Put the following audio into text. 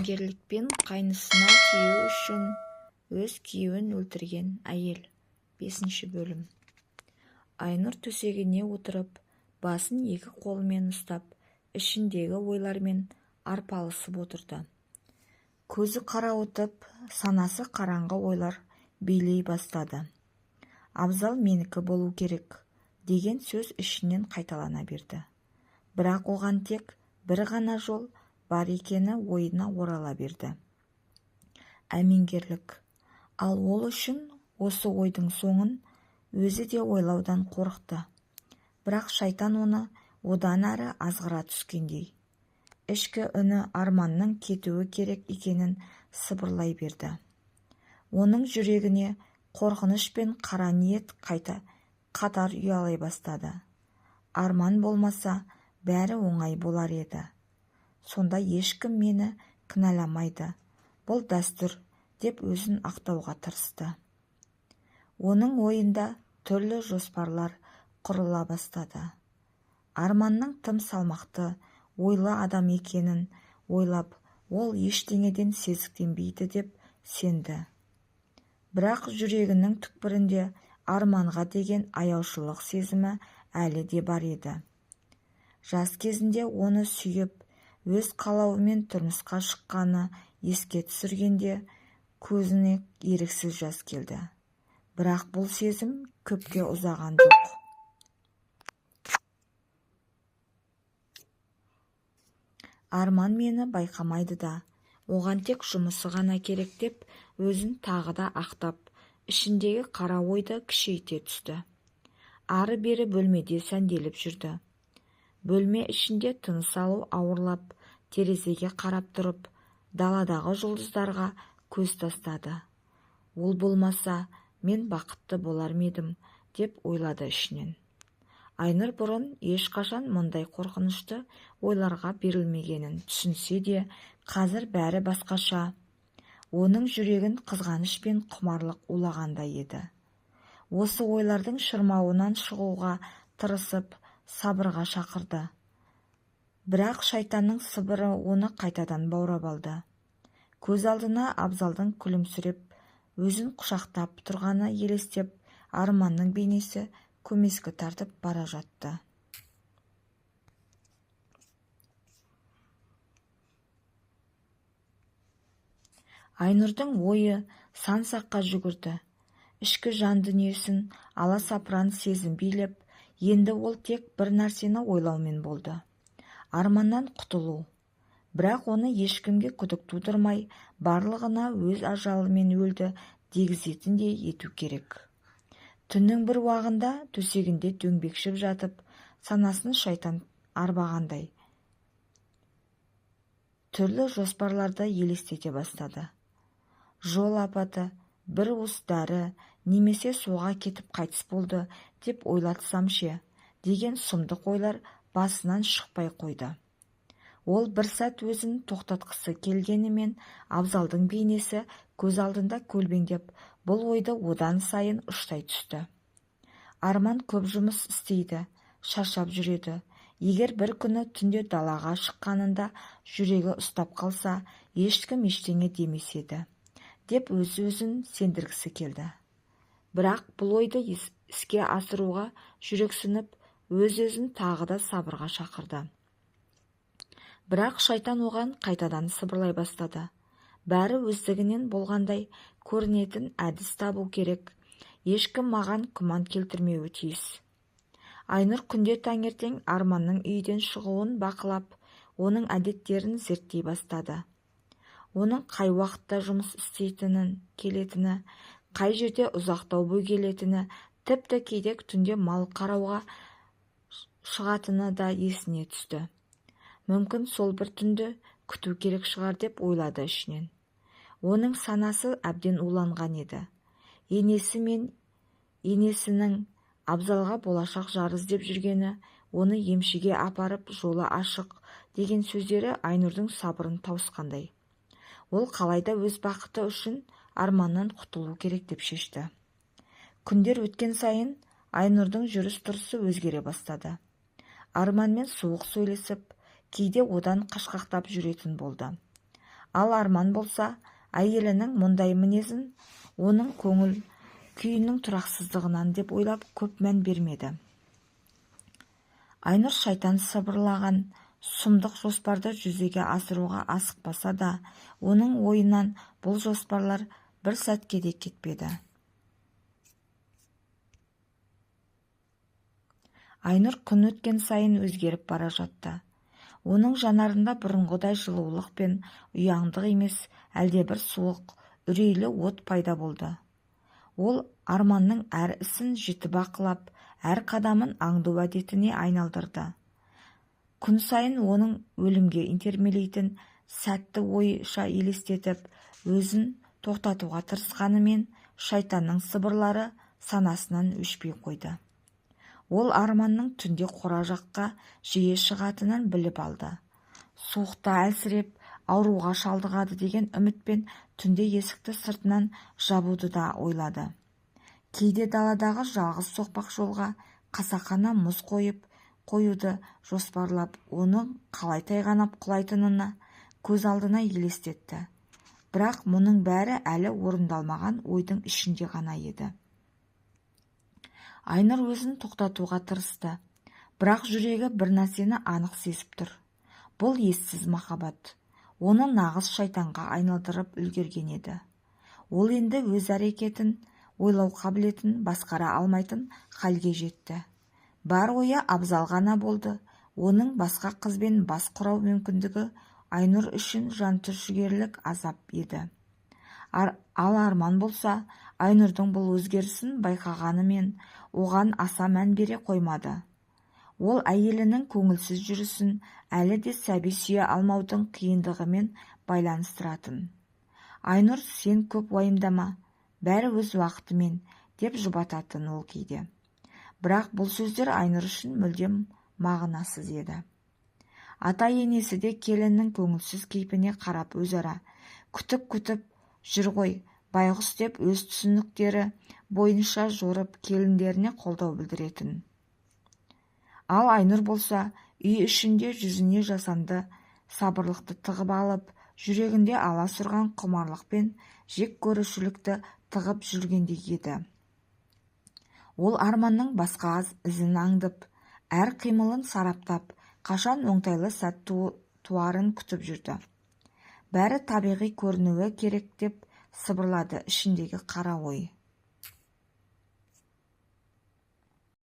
Әмеңгерлікпен қайнысына тию үшін өз күйеуін өлтірген әйел. 5 бөлім. Айнұр төсегіне отырып, басын екі қолымен ұстап, ішіндегі ойлармен арпалысып отырды. Көзі қарауытып, санасы қараңғы ойлар билей бастады. Абзал менікі болу керек, деген сөз ішінен қайталана берді. Бірақ оған тек бір ғана жол бар екені ойына орала берді. Әмеңгерлік. Ал ол үшін осы ойдың соңын өзі де ойлаудан қорықты. Бірақ шайтан оны одан әрі азғыра түскендей. Ішкі үні Арманның кетуі керек екенін сыбырлай берді. Оның жүрегіне қорқыныш пен қара ниет қайта қатар ұялай бастады. Арман болмаса, бәрі оңай болар еді. Сонда ешкім мені кінәламайды. Бұл дәстүр, деп өзін ақтауға тырысты. Оның ойында түрлі жоспарлар құрыла бастады. Арманның тым салмақты, ойлы адам екенін ойлап, ол ештеңеден сезіктенбейді деп сенді. Бірақ жүрегінің түкпірінде Арманға деген аяушылық сезімі әлі де бар еді. Жас кезінде оны сүйіп, өз қалауымен тұрмысқа шыққаны еске түсіргенде көзіне еріксіз жас келді. Бірақ бұл сезім көпке ұзаған жоқ. Арман мені байқамайды да, оған тек жұмысы ғана керек деп өзін тағы да ақтап, ішіндегі қара ойды күшейте түсті. Ары-бері бөлмеде сәнделіп жүрді. Бөлме ішінде тыныс алу ауырлап, терезеге қарап тұрып, даладағы жұлдыздарға көз тастады. Ол болмаса, мен бақытты болар ма едім, деп ойлады ішінен. Айнұр бұрын ешқашан мұндай қорқынышты ойларға берілмегенін түсінсе де, қазір бәрі басқаша. Оның жүрегін қызғаныш пен құмарлық улағандай еді. Осы ойлардың шырмауынан шығуға тырысып, сабырға шақырды. Бірақ шайтанның сыбыры оны қайтадан баурап алды. Көз алдына Абзалдың күлімсіреп, өзін құшақтап тұрғаны елестеп, Арманның бейнесі көмескі тартып бара жатты. Айнұрдың ойы сан саққа жүгірді. Ішкі жан дүниесін аласапыран сезім билеп, енді ол тек бір нәрсені ойлаумен болды. Арманнан құтылу. Бірақ оны ешкімге күдік тудырмай, барлығына өз ажалымен өлді дегізетіндей ету керек. Түннің бір уағында төсегінде дөңбекшіп жатып, санасын шайтан арбағандай түрлі жоспарларды елестете бастады. Жол апаты, бір уыс дәрі, немесе суға кетіп қайтыс болды деп ойлатсам ше, деген сұмдық ойлар басынан шықпай қойды. Ол бір сәт өзін тоқтатқысы келгенімен Абзалдың бейнесі көз алдында көлбеңдеп, бұл ойды одан сайын ұштай түсті. Арман көп жұмыс істейді, шаршап жүреді. Егер бір күні түнде далаға шыққанында жүрегі ұстап қалса, ешкім ештеңе демес еді, деп өз-өзін сендіргісі келді. Бірақ бұл ойды іске асыруға жүрексініп, өз-өзін тағы да сабырға шақырды. Бірақ шайтан оған қайтадан сыбырлай бастады. Бәрі өздігінен болғандай көрінетін әдіс табу керек. Ешкім маған күмән келтірмеуі тиіс. Айнұр күнде таңертең Арманның үйден шығуын бақылап, оның әдеттерін зерттей бастады. Оның қай уақытта жұмыс істейтінін, келетіні, қай жерде ұзақтау бөгелетіні, тіпті кейде түнде мал қарауға шығатыны да есіне түсті. Мүмкін сол бір түнді күту керек шығар деп ойлады ішінен. Оның санасы әбден уланған еді. Енесі мен енесінің Абзалға болашақ жар іздеп жүргені, оны емшіге апарып жолы ашық деген сөздері Айнұрдың сабырын тауысқандай. Ол қалайда өз бақыты үшін Арманнан құтылу керек деп шешті. Күндер өткен сайын Айнұрдың жүріс-тұрысы өзгере бастады. Арманмен суық сөйлесіп, кейде одан қашқақтап жүретін болды. Ал Арман болса, әйелінің мұндай мінезін оның көңіл күйінің тұрақсыздығынан деп ойлап көп мән бермеді. Айнұр шайтан сыбырлаған сұмдық жоспарды жүзеге асыруға асықпаса да, оның ойынан бұл жоспарлар бір сәтке де кетпеді. Айнұр күн өткен сайын өзгеріп бара жатты. Оның жанарында бұрынғыдай жылулық пен ұяңдық емес, әлдебір суық, үрейлі от пайда болды. Ол Арманның әр ісін жіті бақылап, әр қадамын аңду әдетіне айналдырды. Күн сайын оның өлімге итермелейтін сәтті ойша елестетіп, өзін тоқтатуға тырысқанымен, шайтанның сыбырлары санасынан өшпей қойды. Ол Арманның түнде қора жаққа жиі шығатынын біліп алды. Суықта әлсіреп, ауруға шалдығады деген үмітпен түнде есікті сыртынан жабуды да ойлады. Кейде даладағы жалғыз соқпақ жолға қасақана мұз қойып қоюды жоспарлап, оның қалай тайғанап құлайтынына көз алдына елестетті. Бірақ мұның бәрі әлі орындалмаған ойдың ішінде ғана еді. Айнұр өзін тоқтатуға тырысты, бірақ жүрегі бір нәрсені анық сезіп тұр. Бұл ессіз махаббат оны нағыз шайтанға айналдырып үлгерген еді. Ол енді өз әрекетін, ойлау қабілетін басқара алмайтын халге жетті. Бар ойы Абзал ғана болды. Оның басқа қызбен бас құрау мүмкіндігі Айнұр үшін жантүршігерлік азап еді. Ал Арман болса, Айнұрдың бұл өзгерісін байқағанымен, оған аса мән бере қоймады. Ол әйелінің көңілсіз жүрісін әлі де сәби сүйе алмаудың қиындығымен байланыстыратын. Айнұр, сен көп уайымдама, бәрі өз уақытымен, деп жұбататын ол кейде. Бірақ бұл сөздер Айнұр үшін мүлдем мағынасыз еді. Ата-енесі де келіннің көңілсіз кейпіне қарап өзара күтіп-күтіп жүр ғой, байғұс деп өз түсініктері бойынша жорып келіндеріне қолдау білдіретін. Ал Айнұр болса, үй ішінде жүзіне жасанды сабырлықты тығып алып, жүрегінде аласұрған құмарлық пен жек көрушілікті тығып жүргендей еді. Ол Арманның басқа ізін аңдып, әр қимылын сараптап, қашан оңтайлы сәт туарын күтіп жүрді. Бәрі табиғи көрінуі керек деп сыбырлады ішіндегі қара ой.